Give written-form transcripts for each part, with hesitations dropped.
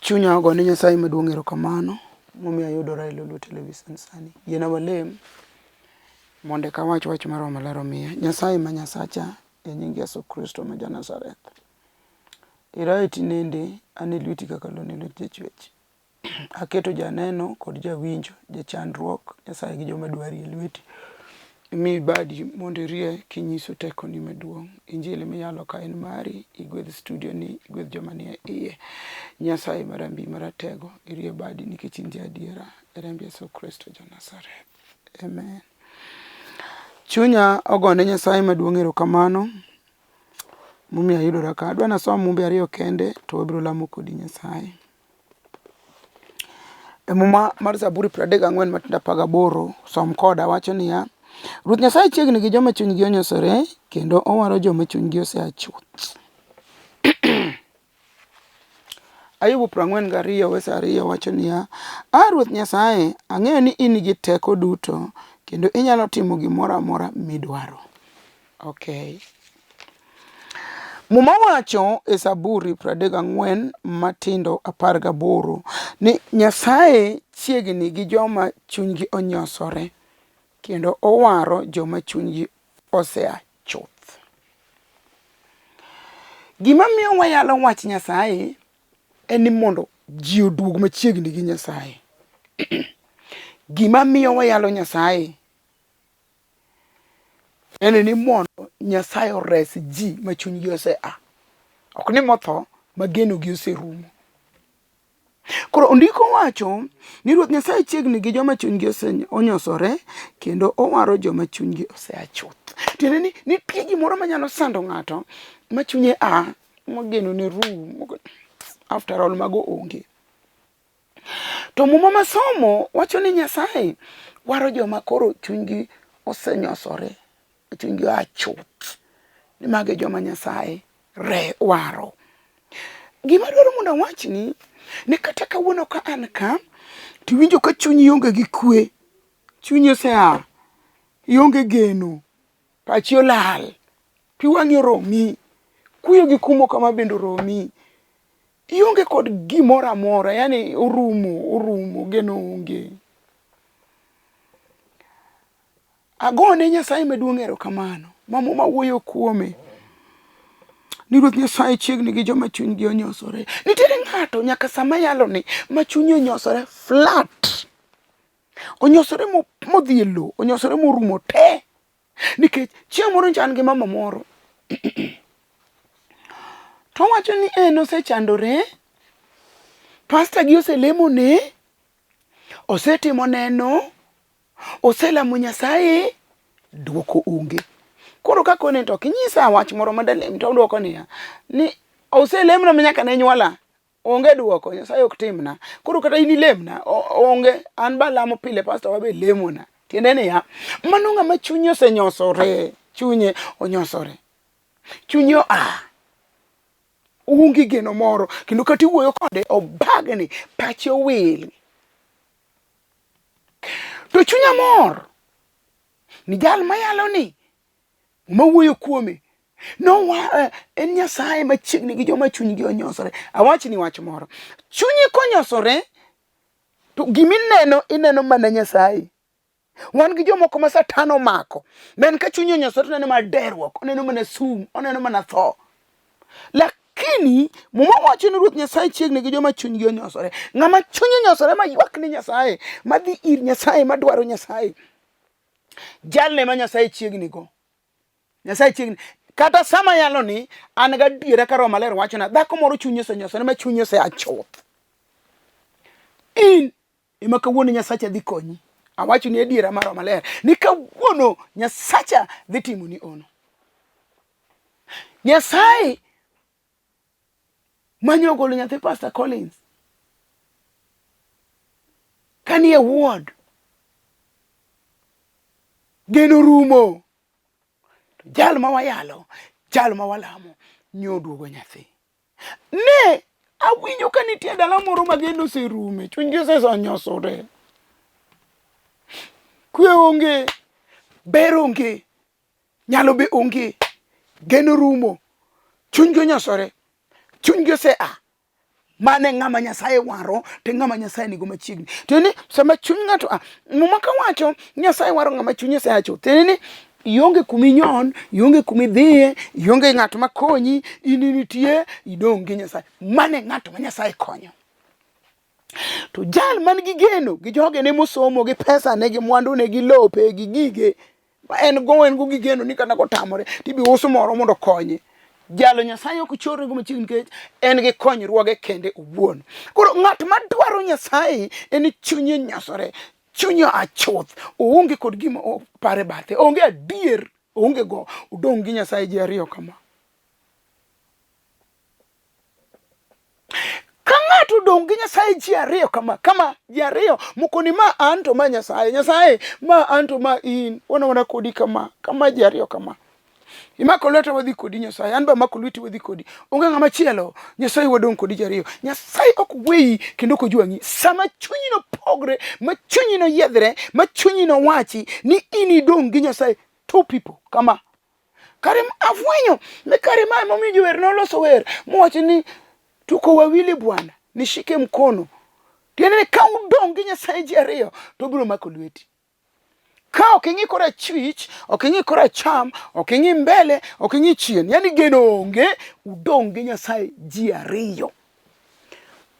Chunya ogone Nyasaye maduong' erokamano momiyo ayudora e Lolwe Television sani. Yiena walem mondo eka awach wach mar Roho Maler omiya. Nyasaye ma Nyasacha e nying Yesu Kristo ma ja Nazareth. Irae tinende an e lweti kaka lo ni lwet jachwech. Aketo janeno kod jawinjo, jachandruok, Nyasaye gi joma dwari e lweti. Imi badi mondo irie kinyiso tekoni maduong'. Injili miyalo ka en mari, igwedh studio ni, igwedh joma nie iye. Nyasaye marambi maratego, irie badi nikech in jaadiera. E remb Yesu Kristo ja Nazareth. Amen. Chunya ogone Nyasaye maduong' erokamano momiyo ayudora ka. Adwa nasom mumbe ariyo kende to wabiro lamo kodi Nyasaye. E Muma mar Zaburi 34 matindo 18, som koda wacho niya, Ruoth Nyasaye chiegni gi joma chunygi onyosore, kendo owaro joma chunygi osea chuth. Ayubu 42 wes 2 wacho niya, A Ruoth Nyasaye, ang'eyo ni in gi teko duto, kendo inyalo timo gimoro amora midwaro. Okay. Muma wacho e Zaburi 34 matindo 18 ni Nyasaye chiegni gi joma chunygi onyosore kendo owaro joma chunygi osea chuth. Gima miyo wayalo wach Nyasaye en ni mondo ji oduog machiegni gi Nyasaye. Gima miyo wayalo Nyasaye En ni mondo Nyasaye ores ji ma chunygi osea. Ok ni motho, ma genogi oserumo. Koro ondiko wacho ni Ruoth Nyasaye chiegni gi joma chunygi onyosore kendo owaro joma chunygi osea chuth. Tiende ni nitie gimoro manyalo sando ng'ato ma chunye a ma genone rum. After all mago onge. To muma masomo wacho ni Nyasaye waro joma koro chunygi osenyosore, chunygi oa chuth. Ni mago e joma Nyasaye re waro. Gima dwaro mondo awachni ni kata kawuono ka an ka tiwinjo ka chunyi onge gi kwe, chunyi osea, ionge geno, pachi olal, pi wang'i oromi, kuyo gi kumo kama bende oromi. Ionge kod gimoro amora, yani orumo, orumo, geno onge. Agone Nyasaye maduong' erokamano ma Muma wuoyo kuome ni Ruoth Nyasaye chiegni gi joma chunygi onyosore. Nitiere ng'ato nyaka sama yaloni ma chunye onyosore flat. Onyosore modhi e lowo, onyosore morumo te. Nikech chieng' moro nyicha an gi mama moro to owacho ni en osechandore, pasta gi oselemone, osetimo neno, oselamo Nyasaye, duoko onge. Koro kakone to ok inyisa wach moro madalem to odwoko niya, ni oselemna ma nyaka ne nyuola. Onge duoko, Nyasaye ok timna. Koro kata in ilemna, onge, an ba lamo pile, pastor wa be lemona. Tiende niya, mano ng'ama chunye osenyosore, chunye onyosore. Chunye oa. Oonge geno moro, kendo kata iwuoyo kode, obagni, pache owil. To chunya mor, ni jal mayalo ni, Muma wuoyo kuome. Nowa, eh, en Nyasaye machiegni gi joma chunygi onyosore. Awachni wach moro. Chunyi konyosore, to gimineno ineno mana Nyasaye. Wan gi jomoko ma Satan omako. Ma en ka chunye onyosore to oneno mana derruok, oneno mana sum, oneno mana tho. Lakini Muma wacho ni Ruoth Nyasaye chiegni gi joma chunygi onyosore. Ng'ama chunye onyosore ma ywak ni Nyasaye, madhi ir Nyasaye, madwaro Nyasaye. Jalne ma Nyasaye chiegni go. Nyasaye chiegni. Kata sama yalo ni an gadiera ka Roho Maler wachona, dhako moro chunye osenyosore ma chunye osea chuth. In ema kawuono Nyasacha dhi konyi. Awacho ni adiera mar Roho Maler ni kawuono Nyasacha dhi timoni ono. Nyasaye Manyo ogolo nyathi Pastor Collins kanie ward. Geno rumo. To jal ma wayalo, jal ma walamo, nyoduogo nyathi. Ne awinjo ka nitie dala moro ma geno oserume, chunygi osesonyosore. Kwe onge, ber onge, nyalo be onge, geno rumo, chunygi onyosore, chunygi osea. Mano e ng'ama Nyasaye waro to e ng'ama Nyasaye nigo machiegni. Tiende ni sama chuny ng'ato a Muma kawacho Nyasaye waro ng'ama chunye osea chuth. Tiende ni ionge kuma inyon, ionge kuma idhiye, ionge ng'at makonyi, in nitie, idong' gi Nyasaye. Mano e ng'at ma Nyasaye konyo. To jal man gi geno gi jogene mosomo gi pesane gi mwandune gi lope gi gige ma en go en go gi geno ni kata kotamore tibi us moro mondo okonye. Jalo Nyasaye ok chorre go machiegni nikech en gi konyruoge kende owuon. Koro ng'at ma dwaro Nyasaye en chunye nyosore, chunye oa chuth, oonge kod gima opare bathe, onge adier, oonge go, odong' gi Nyasaye ji ariyo kama. Ka ng'ato odong' gi Nyasaye ji ariyo kama, kama ji ariyo moko ni ma an to ma Nyasaye, Nyasaye ma an to ma in, wana wana kodi kama, kama ji ariyo kama. Imako lweta wadhi kodi Nyasaye, an be amako lweti wadhi kodi. Onge ng'ama chielo, Nyasaye wadong' kodi ji ariyo. Nyasaye ok weyi kendo ok ojwang'i. Sama chunyi nopogre, ma chunyi noyiedhre, ma chunyi nowachi ni in idong' gi Nyasaye, two people kama. Kare afwenyo ni kare ma emomiyo jower noloso wer mowacho ni tuko wawili bwana nishike mkono. Tiende ni ka udong' gi Nyasaye ji ariyo to obiro mako lweti. Ka ok ing'i kor achwich, ok ing'i kor acham, ok ing'i mbele, ok ing'i chien, yani geno onge, udong' gi Nyasaye ji ariyo.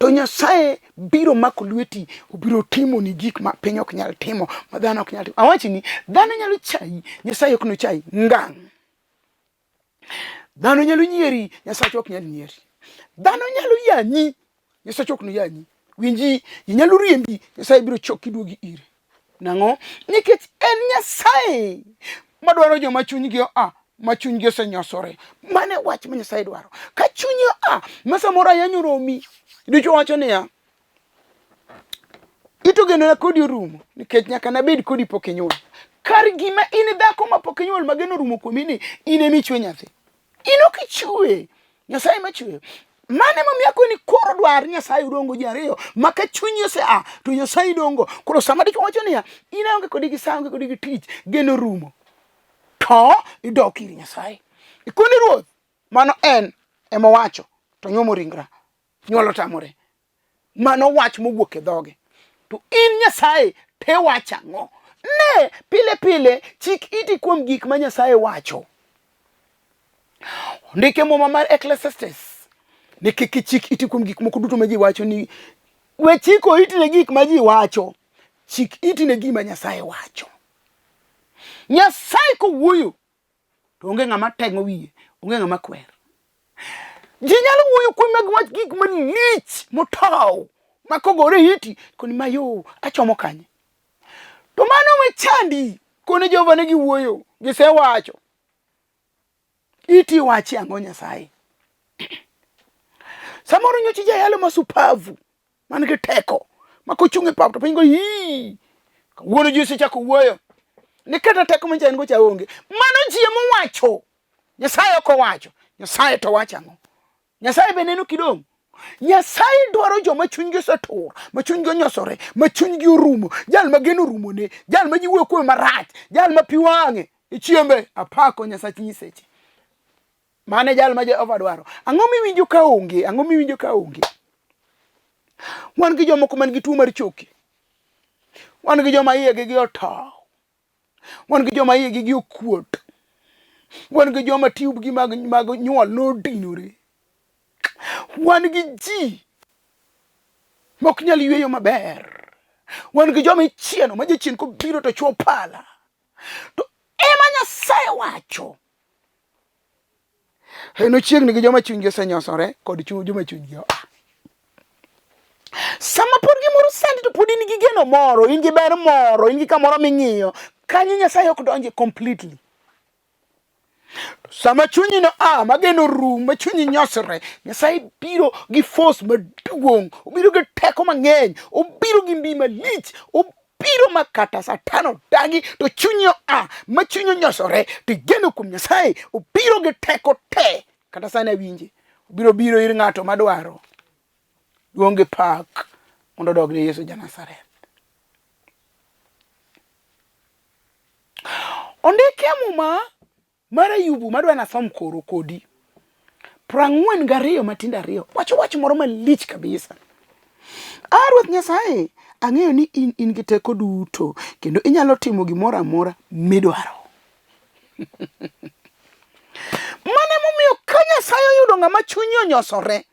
To Nyasaye biro mako lweti, obiro timoni gik ma piny ok nyal timo, ma dhano ok nyal timo. Awachni, dhano nyalo chayi, Nyasaye ok nochayi ngang'. Dhano nyalo nyieri, Nyasache ok nyal nyieri. Dhano nyalo yanyi, Nyasache ok noyanyi. Winji, ji nyalo riembi, Nyasaye biro choki duogi ire. Nang'o? Nikech en Nyasaye madwaro joma chunygi oa, ma chunygi osenyosore. Mano e wach ma Nyasaye dwaro. Ka chunyi oa, ma samoro ayanyo romi, dichwo wacho niya, ito genona kodi orumo nikech nyaka nabed kodi pok inyuol. Kar gima in dhako ma pok inyuol ma geno orumo kuomi ni in ema ichwe nyathi. In ok ichwe, Nyasaye ema chweyo. Mano emomiyo akoni koro dwar Nyasaye udongo ji ariyo ma ka chunyi osea to Nyasaye dongo. Koro sama dichwo wacho niya, in aonge kodi gi sa, aonge kodi gi tich, geno rumo. To idok ir Nyasaye. Ikoni Ruoth, mano en ema owacho to nyuomo ringra. Nyuol otamore. Mano wach mowuok e dhoge. To in Nyasaye te wach ang'o? Ne pile pile chik iti kuom gik ma Nyasaye wacho. Ondike Muma mar Ecclesiastes ni kik ichik iti kuom gik moko duto ma ji wacho ni we chiko iti ne gik ma ji wacho, chik iti ne gima Nyasaye wacho. Nyasaye kowuoyo to onge ng'ama teng'o wiye, onge ng'ama kwer. Ji nyalo wuoyo kuom mag wach gik malich motow ma kogore iti koni mayo achomo kanye. To mano we chandi koni Jehova ne giwuoyo gisewacho. Iti wachi ang'o Nyasaye? Samoro nyocha jayalo ma supavu man gi teko ma kochung' e pap to piny go yii. Kawuono ji osechako wuoyo ni kata teko ma en go cha onge. Mano ji ema owacho. Nyasaye ok owacho. Nyasaye to wacho ang'o? Nyasaye be neno kidong'. Nyasaye dwaro joma chunygi osetur, ma chunygi onyosore, ma chunygi orumo, jal ma geno orumone, jal ma ji wuoyo kuome marach, jal ma pi wang'e e chiembe. Apako Nyasach nyiseche. Mano e jal ma Jehova dwaro. Ang'o miwinjo ka onge? Ang'o miwinjo ka onge? Wan gi jomoko man gi tuo mar choke. Wan gi joma iyegi gi otow. Wan gi joma iyegi gi okuot. Wan gi joma tube gi mag, mag nyuol nodinore. Wan gi ji mok nyal yueyo maber. Wan gi joma ichieno ma jachien kobiro to chwo pala. To ema Nyasaye wacho. En ochiegni gi joma chunygi osenyosore kod joma chunygi oa. Sama pod gimoro sandi to pod in gi geno moro, in gi ber moro, in gi kamoro ming'iyo, kanyo Nyasaye ok donje completely. Sama chunyi no a ma geno rum, ma chunyi nyosre, Nyasaye biro gi force maduong', obiro gi teko mang'eny, obiro gi mbi malich, obiro ma kata Satan odagi to chunyi oa, ma chunyi onyosore, to igeno kuom Nyasaye, obiro gi teko te. Kata sani awinje, obiro biro ir ng'ato madwaro duong' gi pak mondo odog ne Yesu ja Nazareth. Ondiki e Muma mar Ayubu madwa nasom koro kodi. 42 matindo ariyo wacho wach moro malich kabisa. A Ruoth Nyasaye, ang'eyo ni in in gi teko duto kendo inyalo timo gimoro amora midwaro. Mano emomiyo ka Nyasaye oyudo ng'ama chunye onyosore,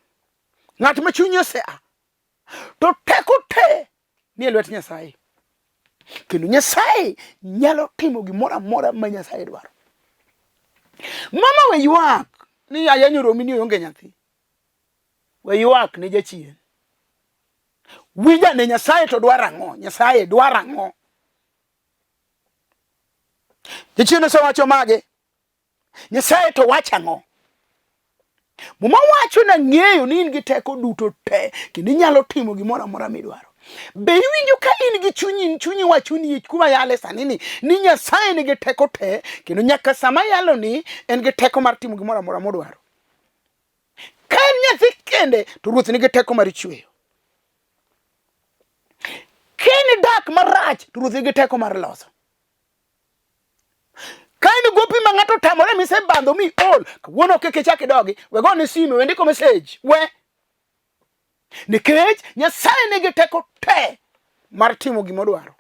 ng'at ma chunye osea, to teko te nie lwet Nyasaye. Kendo Nyasaye nyalo timo gimoro amora ma Nyasaye dwaro. Mama we ywak ni ayanyo romi ni onge nyathi. We ywak ne jachien. Winja ne Nyasaye to dwaro ang'o? Nyasaye dwaro ang'o? Jachien osewacho mage. Nyasaye to wacho ang'o? Muma wacho na ng'eyo ni in gi teko duto te kendo inyalo timo gimoro amora midwaro. Be iwinjo ka in gi chunyi chunyi wacho ni kuma yale sani ni ni Nyasaye nigi teko te kendo nyaka sama yalo ni en gi teko mar timo gimoro amora modwaro. Ka en nyathi kende to Ruoth nigi teko mar chweyo. Ka en dak marach to Ruoth nigi teko mar loso. Ka in gopi ma ng'ato otamore misebandho mi ol, kawuono kik ichak idogi, we gone sime, we ndiko message, we. Nikech Nyasaye nigi teko te mar timo gima odwaro.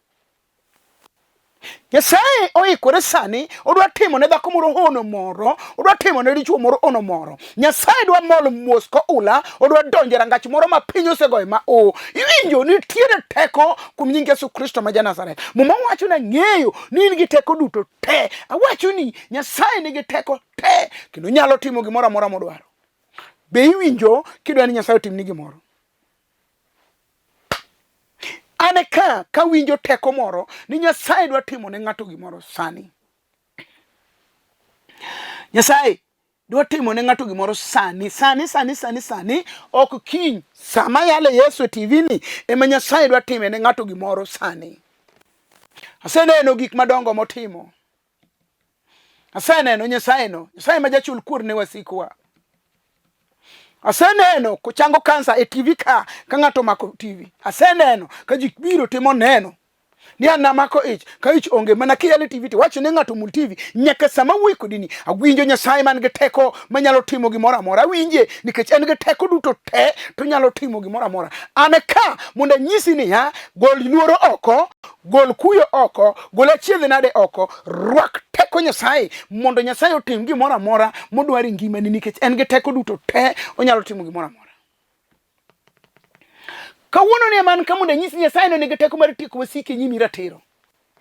Nyasaye oikore sani, odwa timo ne dhako moro hono moro, odwa timo ne dichuo moro hono moro. Nyasaye dwa mol mos koula, odwa donjo e rangach moro ma piny osegoye ma o. Iwinjo nitiere teko kuom nying Yesu Kristo ma ja-Nazareth. Muma wacho ni ang'eyo ni in gi teko duto te. Awacho ni Nyasaye nigi teko te kendo nyalo timo gimoro amora modwaro. Be iwinjo kidwa ni Nyasaye otimni gimoro? An ka kawinjo teko moro ni Nyasaye dwa timo ne ng'ato gimoro sani. Nyasaye dwa timo ne ng'ato gimoro sani sani sani sani sani ok kiny sama yale Yesu e TV ni ema Nyasaye dwa time ne ng'ato gimoro sani. Aseneno gik madongo motimo. Aseneno Nyasaye no, Nyasaye ma jachul kuor ne wasikwa. Aseneno kochango kansa e TV ka ka ng'ato omako TV. Aseneno ka ji biro timo neno ni an namako ich ka ich onge mana kiyalo e TV to wacho ne ng'ato omul TV nyaka sama wuoyi kodi ni awinjo Nyasaye man gi teko manyalo timo gimoro amora awinje nikech en gi teko duto te to nyalo timo gimoro amora an ka mondo anyisi niya gol luoro oko gol kuyo oko gol achiedh nade oko rwak teko Nyasaye mondo Nyasaye otim gimoro amora modwaro e ngimani nikech en gi teko duto te onyalo timo gimoro amora Kawuono ni ema an ka mondo anyisi Nyasaye no nigi teko mar tieko wasiki e nyimi ratiro.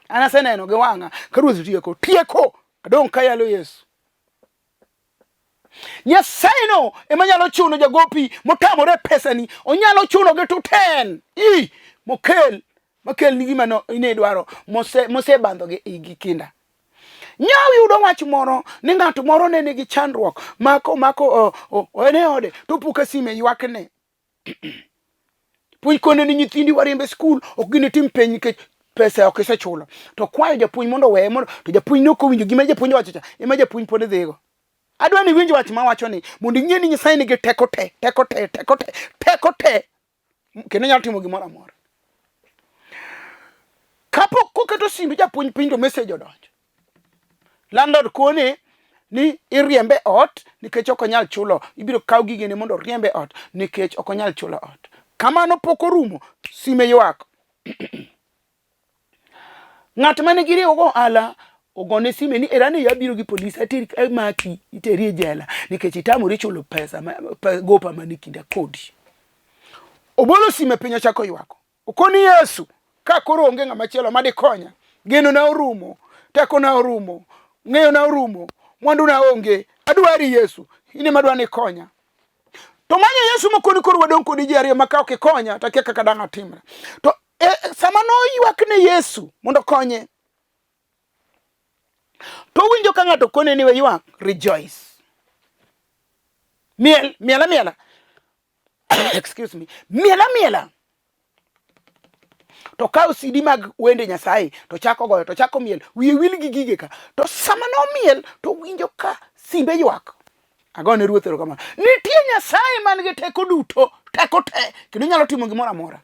An aseneno gi wang'a ka Ruoth tieko. Tieko! Adong' kayalo Yesu. Nyasaye no ema nyalo chuno jagopi motamore pesani, onyalo chuno gi to ten. I mokel makel ni gima no ine dwaro mose mosebandho gi gi kinda. Nyaw yudo wach moro ni ng'ato moro ne nigi chandruok mako mako en e ode to puka sime ywakne. Puonj kone ni nyithindi wariembe skul ok ginitim penj nikech pesa ok isechulo. To kwayo japuonj mondo oweye mondo to japuonj ne ok owinjo gima japuonj owacho cha ema japuonj pod dhigo. Adwa ni iwinj wach mawacho ni mondo ing'e ni Nyasaye nigi teko te, teko te, teko te, teko te kendo nyalo timo gimoro amora. Kapok koketo simb japuonj piny to message odonjo. Landlord kone ni iriembe ot nikech ok onyal chulo, ibiro kaw gigene mondo oriembe ot nikech ok onyal chulo ot. Kamano pok orumo, sime ywak. Ng'at mane giriwogo ohala ogone sime ni erani abiro gi polis ateri amaki iteri e jela nikech itamori chulo pesa ma, gopa mane kinda kodi. Obolo sime piny ochako ywak. Okoni Yesu ka koro onge ng'ama chielo ma dikonya, geno na orumo, teko na orumo, ng'eyo na orumo, mwandu na onge, adwari Yesu, in ema adwa ni ikonya. To manyo Yesu mokoni koro wadong' kodi ji ariyo ma ka ok ikonya to akia kaka dang' atimra. To e, sama noywak ne Yesu mondo okonye, to owinjo ka ng'ato kone ni we ywak, rejoice. Miel, miel amiela. Excuse me. Miel amiela. To kawo CD mag wende Nyasaye to chako goyo to chako miel wiye wil gi gige ka to sama nomiel to winjo ka simbe ywak agone ruoth erokamano nitie Nyasaye man gi teko duto teko te kendo nyalo timo gimoro amora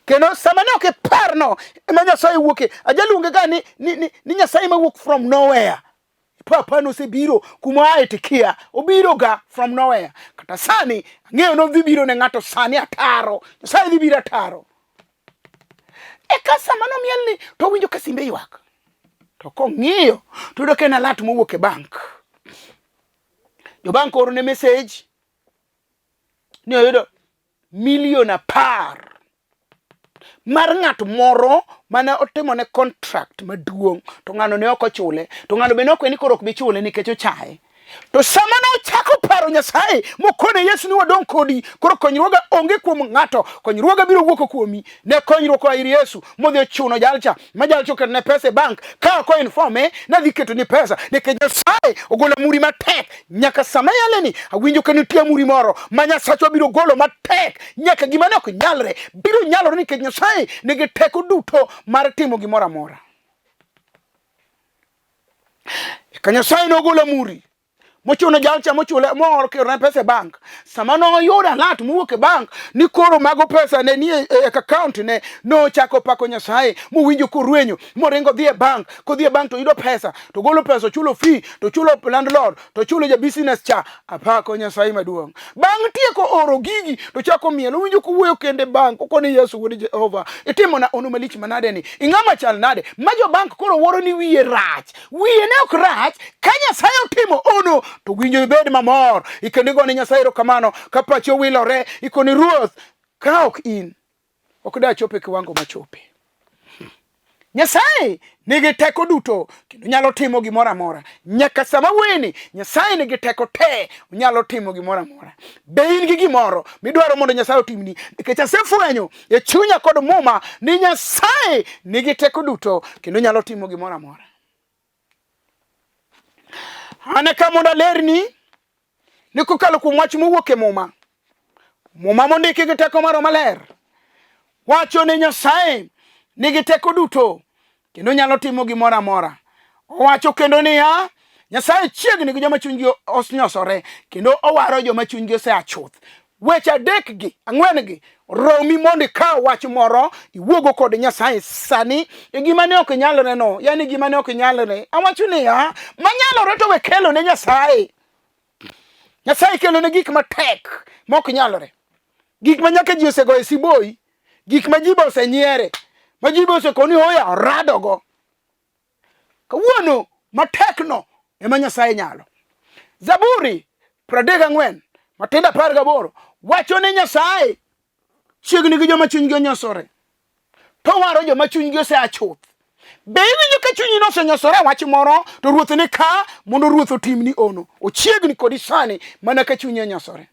kendo sama ne ok iparno ema Nyasaye wuoke ajaluonge ga ni, ni, ni, ni Nyasaye mawuok from nowhere. Papa nosebiro kuma ae tikia, obiro ga from nowhere. Kata sani ang'eyo nodhi biro ne ng'ato sani ataro. Nyasaye dhi biro ataro. Eka sama nomiel ni to owinjo ka simbe ywak. To kong'iyo to oyudo ka en alert mowuok e bank. Jo bank oorone message ni oyudo milion 10 mar ng'at moro mane otimone contract maduong' to ng'ano ne ok ochule to ng'ano be ne ok ni koro ok bi chule nikech ochaye. To sama nochako paro Nyasaye mokone Yesu ni wadong' kodi, koro konyruoga onge kuom ng'ato, konyruoga biro wuok kuomi. Ne konyruok oa ir Yesu modhi ochuno jalcha, ma jalcha oketone pesa e bank ka ok oinforme nadhi ketoni pesa nikech Nyasaye ogolo amuri matek. Nyaka sama yaleni awinjo ka nitie amuri moro ma Nyasachwa biro golo matek nyaka gima ne ok nyalre biro nyalore nikech Nyasaye nigi teko duto mar timo gimoro amora. Eka Nyasaye nogolo amuri mochuno jalcha mochule moor kerone pesa e bank. Sama noyudo alert mowuok e bank ni koro mago pesa ne nie e account ne, nochako pako Nyasaye mowinjo korwenyo moringo dhi e bank. Kodhi e bank to yudo pesa, to golo pesa, ochulo fee, to chulo landlord, to chulo ja business cha. Apako Nyasaye maduong'. Bang' tieko oro gigi to chako miel, owinjo kowuoyo kende bank, okone Yesu wuod Jehova, itimona ono malich manade ni, ing'ama chal nade? Ma jo bank koro wuoro ni wiye rach. Wiye ne ok rach, ka Nyasaye otimo ono to winjo ibed mamor. Ikendo igone Nyasaye erokamano ka pachi owilore, ikoni Ruoth, ka ok in, ok dachope kiwango machope. Nyasaye nigi teko duto kendo nyalo timo gimoro amora. Nyaka sama weni, Nyasaye nigi teko te, onyalo timo gimoro amora. Be in gi gimoro midwaro mondo Nyasaye otimni? Nikech asefwenyo e chunya kod Muma ni Nyasaye nigi teko duto kendo nyalo timo gimoro amora. An eka mondo alerni ni kokalo kuom wach mowuok e Muma, Muma mondiki gi teko mar Roho Maler wacho ni Nyasaye nigi teko duto kendo nyalo timo gimoro amora. Owacho kendo niya, Nyasaye chiegni gi joma chunygi onyosore kendo owaro joma chunygi osea chuth. Weche adekgi, ang'wen-gi romi mondo ikaw wach moro iwuogo kod Nyasaye sani e gima ne ok nyalre no, yani gima ne ok nyalre. Awacho niya, manyalore to we kelo ne Nyasaye. Nyasaye kelo ne gik matek ma ok nyalore. Gik ma nyaka ji osegoyo e siboi, gik ma ji be osenyiere, ma ji be osekoni oya oradogo. Kawuono matekno ema Nyasaye nyalo. Zaburi 34 matindo 18 wacho ni Nyasaye chiegni gi joma chunygi onyosore to waro joma chunygi osea chuth. Be iwinjo ka chunyi nosenyosore e wach moro to ruoth ni ka mondo ruoth otimni ono. Ochiegni kodi sani mana ka chunyi onyosore.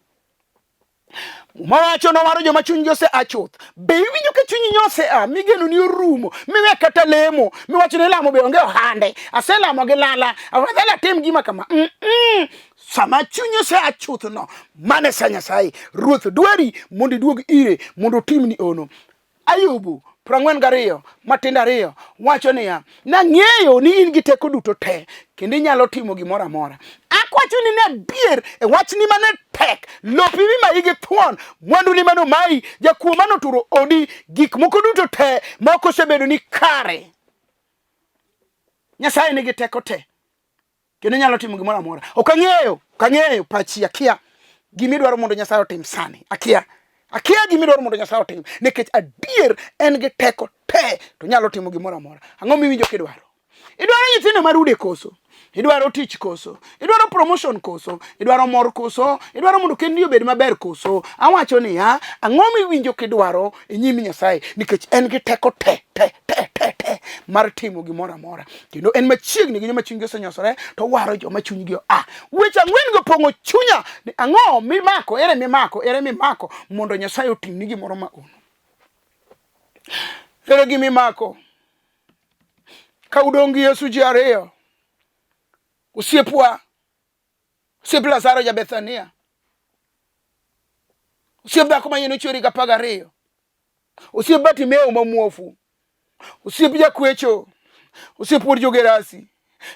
Muma wacho nowaro joma chunygi osea chuth. Be iwinjo ka chunyi nyosea migeno ni orumo miwe kata lemo miwacho ni lamo be onge ohande aselamo gi lala afadhali atim gima kama. Sama chunyi osea chuth no mane sa Nyasaye ruoth dwari mondo iduog ire mondo otimni ono. Ayubu 42 matindo 2 wacho niya, nang'eyo ni in gi teko duto te kendo inyalo timo gimoro amora. Akwachoni ni adier e wachni mane tek, lopi mimayi gi thuon, mwanduni mane omayi, jakuo mane oturo odi, gik moko duto te ma ok osebedo ni kare. Nyasaye nigi teko te kendo nyalo timo gimoro amora. Ok ang'eyo, ok ang'eyo pachi akia gima idwaro mondo Nyasaye otim sani. Akia. Akia gima idwaro mondo Nyasaye otim nikech adier en gi teko te to nyalo timo gimoro amora. Ang'o miwinjo kidwaro? Idwaro nyithindo marude koso? Idwaro tich koso? Idwaro promotion koso? Idwaro mor koso? Idwaro mondo kendni obed maber koso? Awacho niya, ang'o miwinjo kidwaro e nyim Nyasaye nikech en gi teko te te te te te mar timo gimoro amora kendo en machiegni gi joma chunygi osenyosore to owaro joma chunygi oa. Weche ang'wen go pong'o chunya ni ang'o mimako, ere mimako, ere mimako mondo Nyasaye otimni gimoro ma ono. Ere gima imako? Ka udong' gi Yesu ji ariyo, osiepwa, osiep Lazaro ja Bethania, osiep dhako ma iye nochwer higa 12, osiep Bartimeo ma muofu, osiep jakwecho, osiep wuod Jogerasi,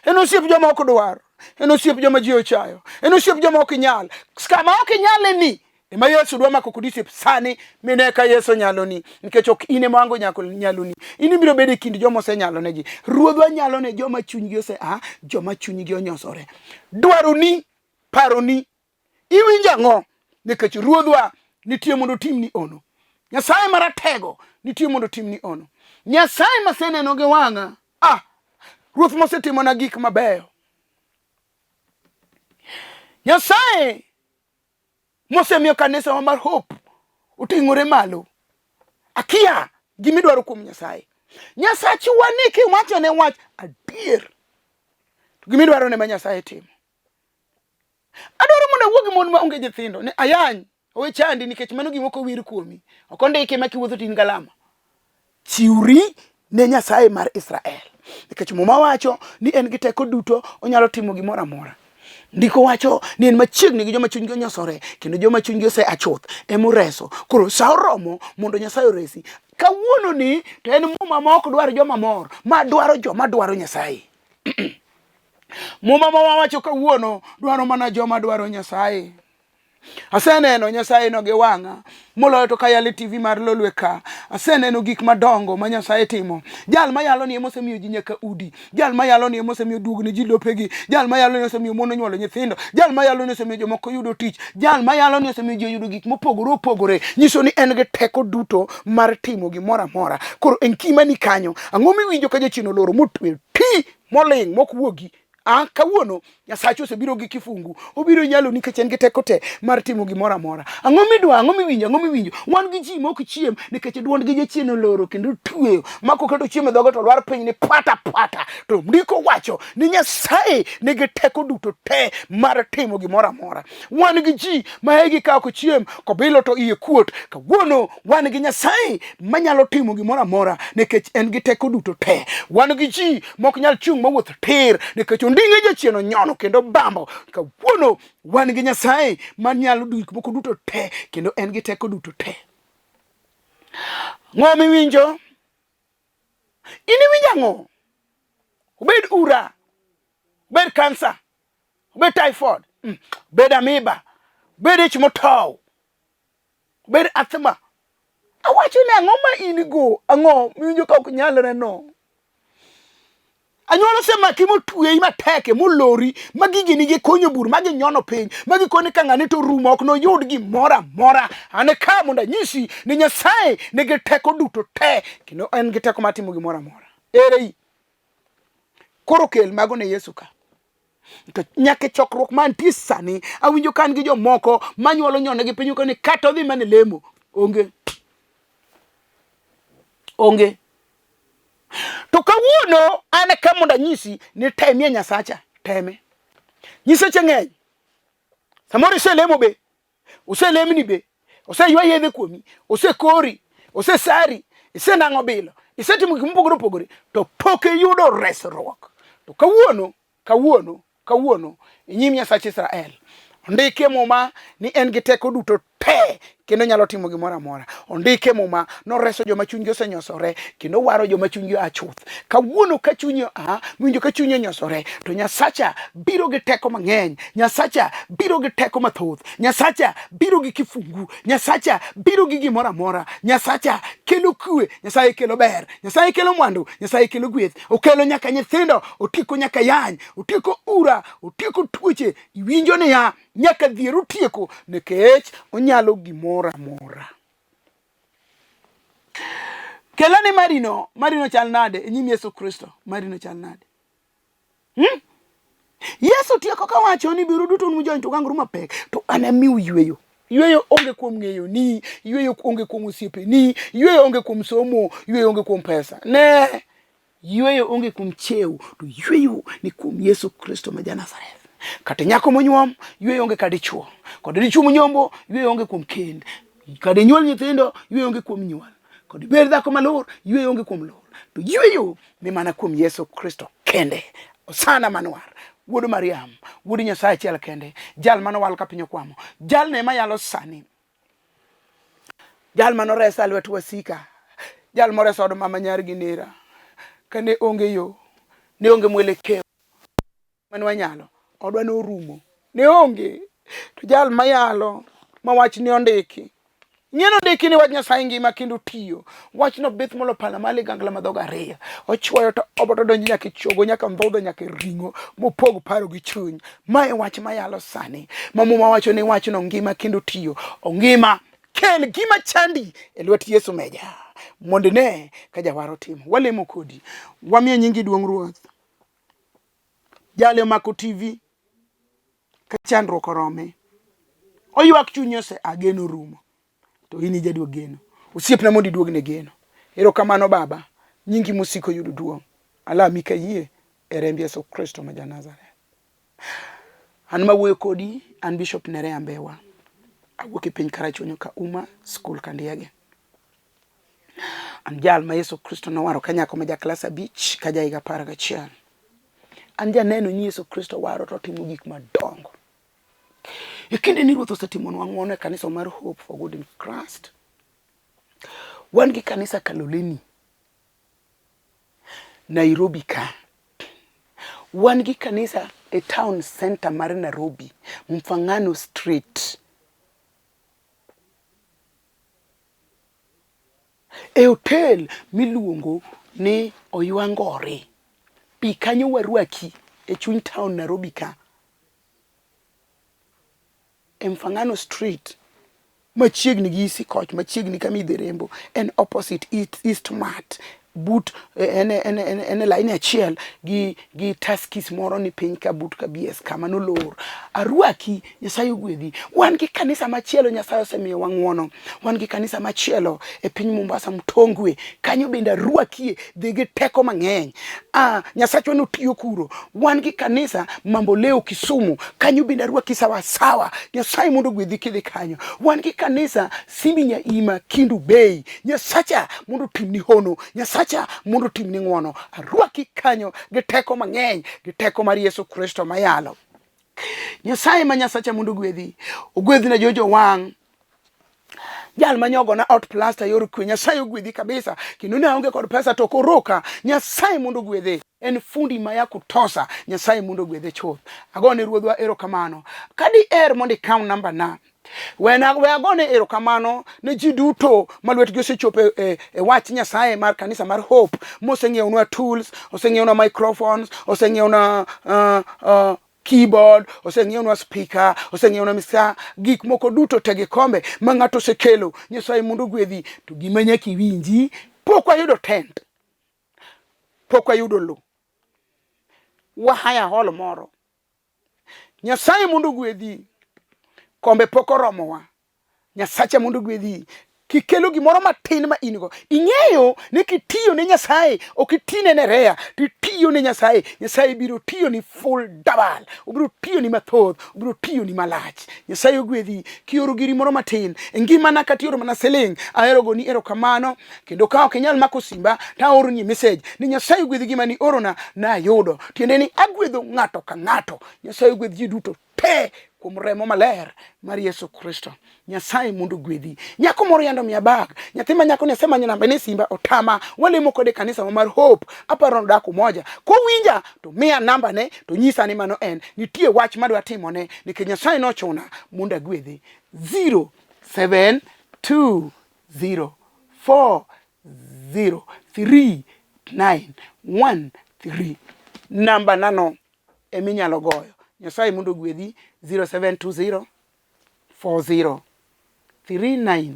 en osiep joma ok dwar, en osiep joma ji ochayo, en osiep joma ok nyal. Kama ok inyale ni Ema Yesu dwa mako kodi osiep sani mine ka Yesu nyaloni nikech ok in ema wango nyaloni. In ibiro bedo e kind joma osenyalonegi. Ruodhwa nyalo ne joma chunygi ose a, joma chunygi onyosore. Dwaroni, paroni, iwinjo ang'o? Nikech Ruodhwa nitie mondo otimni ono. Nyasaye maratego nitie mondo otimni ono. Nyasaye maseneno gi wang'a, ah, Ruoth mosetimona gik mabeyo. Nyasaye mosemiyo kanisawa mar Hope oting'ore malo. Akia gimidwaro kuom Nyasaye. Nyasachwa ni kiwachone wach adier, to gimidwaro ne ma Nyasaye timo. Adwaro mondo awuo gi mon ma onge nyithindo ni ayany owe chandi nikech mano gima ok owir kuomi. Ok ondiki ma kiwuotho to in galama. Chiwri ne Nyasaye mar Israel. Nikech Muma wacho ni en gi teko duto, onyalo timo gimoro amora. Ndiko wacho ni en machiegni gi joma chunygi onyosore kendo joma chunygi osea chuth ema oreso. Koro sa oromo mondo Nyasaye oresi. Kawuono ni to en Muma ma ok dwar joma mor, ma dwaro joma dwaro Nyasaye. Muma ma wawacho kawuono dwaro mana joma dwaro Nyasaye. Aseneno Nyasaye no gi wang'a moloyo to kayalo e TV mar Lolwe ka. Aseneno gik madongo ma Nyasaye timo. Jal mayalo ni ema osemiyo ji nyaka udi. Jal mayalo ni ema osemiyo duogo ne ji lopegi. Jal mayalo ni osemiyo mon onyuolo nyithindo. Jal mayalo ni osemiyo jomoko yudo tich. Jal mayalo ni osemiyo ji oyudo gik mopogore opogore. Nyiso ni en gi teko duto mar timo gimoro amora. Koro e ngimani kanyo, ang'o miwinjo ka jachien oloro motwe ti moling' mok wuogi? Ah, kawuono Nyasache osebiro gi kifungu, obiro nyalo nikech en gi teko te mar timo gimoro amora. Ang'o midwa? Ang'o miwinjo? Ang'o miwinjo? Wan gi ji mok chiem nikech duondgi jachien oloro kendo tweyo ma koketo chiemo e dhoge to lwar piny ni pata pata. To ndiko wacho ni Nyasaye nigi teko duto te mar timo gimoro amora. Wan gi ji ma igi ka ok chiem kobilo to iye kuot. Kawuono wan gi Nyasaye manyalo timo gimoro amora nikech en gi teko duto te. Wan gi ji mok nyal chung' mawuoth tir nikech onding'e jachien onyono kendo bambo. Kawuono wan gi Nyasaye manyalo gik moko duto te kendo en gi teko duto te. Ang'o miwinjo? In iwinjo ang'o? Obed ura, obed kansa, obed typhoid, obed amoeba, obed ich motow, obed asthma. Awacho ni ang'o ma in go? Ang'o miwinjo ka ok nyalre no? Anyuola osemaki motweyi matek molori ma gigi nigi konyo bur ma ginyono piny ma gikone ka ng'ani to rumo ok noyud gimoro amora. An ka mondo anyisi ni Nyasaye nigi teko duto te kendo en gi teko mar timo gimoro amora. Ere i? Koro kel mago ne Yesu ka. To nyaka e chokruok mantie sani awinjo ka an gi jomoko manyuolo nyone gi piny ni kata odhi mana e lemo onge. Onge. To kawuono an ka mondo anyisi ni temie Nyasacha, teme. Nyiseche ng'eny. Samoro iselemo be, oselemni be, oseywa yedhe kuomi, osekori, osesari, isenang'o bilo, isetimo gik mopogore opogore, to pok iyudo resruok. To kawuono, kawuono, kawuono, e nyim Nyasach Israel, ondiki e Muma ni en gi teko duto te kendo nyalo timo gimoro amora. Ondike Muma noreso joma chunygi osenyosore kendo waro joma chunygi oa chuth. Kawuono ka chunyi oa, miwinjo ka chunyi onyosore, to Nyasacha biro gi teko mang'eny, Nyasacha biro gi teko mathoth, Nyasacha biro gi kifungu, Nyasacha biro gi gimoro amora, Nyasacha kelo kwe, Nyasaye kelo ber, Nyasaye kelo mwandu, Nyasaye kelo gweth, okelo nyaka nyithindo, otieko nyaka yany, otieko ura, otieko tuoche. Iwinjo niya, nyaka dhier otieko nikech onyalo gimoro amora. Kelane marino, marino chal nade e nyim Yesu Kristo? Marino chal nade? Hmm? Yesu tieko kawacho ni biuru duto un mujony to ugangru mapek to anamiu yweyo. Yweyo onge kuom ng'eyo ni, yweyo onge kuom osiepeni, yweyo onge kuom somo, yweyo onge kuom pesa. Ne, Yweyo onge kuom chiew, to yweyo ni kuom Yesu Kristo ma ja-Nazareth. Kata nyako monyuom, yweyo onge ka dichuo. Kod dichuo monyombo, yweyo onge kuom kend. Kata inyuol nyithindo, yweyo onge kuom nyuol. Kod ibed dhako malor, yweyo onge kuom lor. To yweyo ni mana kuom Yesu Kristo kende. Osana Manwar, wuod Mariam, wuod Nyasaye achiel kende, jal manowal ka piny okwamo. Jalno ema yalo sani. Jal mane oresa e lwet wasika, jal moreso od mama nyar gi nera. Kane onge yo, ne onge mwelekeo mane wanyalo, odwa norumo, ne onge. To jal mayalo ma wachni ondiki. Ing'e ondiki ni wach Nyasaye ngima kendo tiyo. Wachno bith molo pala ma ligangla ma dhoge ariyo. Ochwoyo to oboto donjo nyaka e chogo, nyaka ndhudho, nyaka e ring'o, mopog paro gi chuny. Ma e wach mayalo sani. Ma Muma wacho ni wachno ngima kendo tiyo. Ongima. Kel gima chandi e lwet Yesu meja. Mondo ine ka jawar otimo. Walemo kodi. Wamiyo nyingi duong' Ruoth. Jali omako TV ka chandruok orome. Oywak chunye ose a geno rumo. To in ijaduog geno. Osiepna mondo iduogne geno. Erokamano Baba. Nyingi mosiko yudo duong'. Alami kayie e remb Yesu Kristo ma ja Nazareth. An mawuoyo kodi, an Bishop Nerea Mbewa. Awuok e piny Karachuonyo ka Uma School Kandiege. An jal ma Yesu Kristo nowaro ka nyako ma ja klas abich ka ja higa 11. An janeno ni Yesu Kristo waro to otimo gik madongo. E kinde ni Ruoth osetimonwa ng'wono e kanisa mar Hope for Good in Christ. Wan gi kanisa Kaloleni, Nairobi ka. Wan gi kanisa e town center mar Nairobi, Mfangano Street. E hotel miluongo ni Oywangore. Bi kanyo warwaki e chuny town Nairobi ka. E Mfangano Street machiegni gi Easy Coach, machiegni kama idhi Rembo, en opposite East, East Mart but en, en, en, en e laini achiel gi, gi Tuskys moro ni piny ka but ka BS kama nolor. Arwaki, Nyasaye ogwedhi. Wan gi kanisa machielo Nyasaye osemiyowa ng'wono. Wan gi kanisa machielo e piny Mombasa Mtongwe. Kanyo bende arwakie, dhi gi teko mang'eny. Ah, Nyasachwa notiyo kuro. Wan gi kanisa Mamboleo Kisumu. Kanyo bende arwaki sawa sawa. Nyasaye mondo ogwedhi kidhi kanyo. Wan gi kanisa Simbi Nyaima Kindu Bay. Nyasacha mondo otimni hono. Nyasacha mondo otimni ng'wono. Arwaki kanyo gi teko mang'eny, gi teko mar Yesu Kristo mayalo. Nyasaye ma Nyasacha mondo ogwedhi. Ogwedhna Jojo Wang'. Jal ma nyogona ot plasta yor kwe. Nyasaye ogwedhi kabisa. Kendo ne aonge kod pesa to koroka. Nyasaye mondo ogwedhe. En fundi ma ya kutosa. Nyasaye mondo ogwedhe chuth. Agone Ruodhwa erokamano. Ka diher mondo ikaw namba na, we agone erokamano ne ji duto ma lwetgi osechopo e, e, e wach Nyasaye mar kanisa mar Hope, moseng'iewnwa tools, oseng'iewnwa microphones, oseng'iewnwa keyboard, oseng'iewnwa speaker, oseng'iewnwa misa, gik moko duto te gi kombe ma ng'ato osekelo. Nyasaye mondo ogwedhi. To gima nyaka iwinji, pok wayudo tent, pok wayudo lo, wahaya hall moro. Nyasaye mondo ogwedhi. Kombe pok oromowa. Nyasacha mondo ogwedhi. Kikelo gimoro matin ma in go, ing'eyo ni kitiyo ne Nyasaye, ok itine ne Rea, to itiyo ne Nyasaye, Nyasaye biro tiyo ni full double, obiro tiyo ni mathoth, obiro tiyo ni malach. Nyasaye ogwedhi kioro giri moro matin e ngimana, kata ioro mana siling', ahero goni erokamano. Kendo ka ok inyal mako simba, to aoroni message ni Nyasaye ogwedhi gima ni orona nayudo. Tiende ni agwedho ng'ato ka ng'ato. Nyasaye ogwedh ji duto te kuom remo maler mar Yesu Kristo. Nyasaye mondo ogwedhi. Nyako moro yando miya bag. Nyathi ma nyako ni asemanyo namba ne simba otama. Walemo kode kanisa mar Hope. Aparo nodak Umoja. Kowinja to miya namba ne to nyisa ni mano en. Nitie wach madwa timone nikech Nyasaye nochuna mondo agwedhe. 0 7 2 0 4 0 3 9 1 3 namba nano eminyalo goyo. Nyasaye mondo ogwedhi 0720 40 39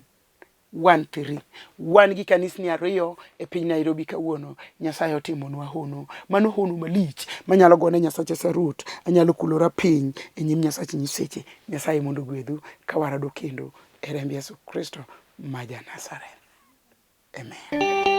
13. Wan gi kanisni ariyo e piny Nairobi kawuono. Nyasaye otimonwa hono. Mano hono malich manyalo gone Nyasacha sarut. Anyalo kulora piny e nyim Nyasach nyiseche. Nyasaye mondo ogwedhu ka warado kendo e remb Yesu Kristo ma ja Nazareth. Amen.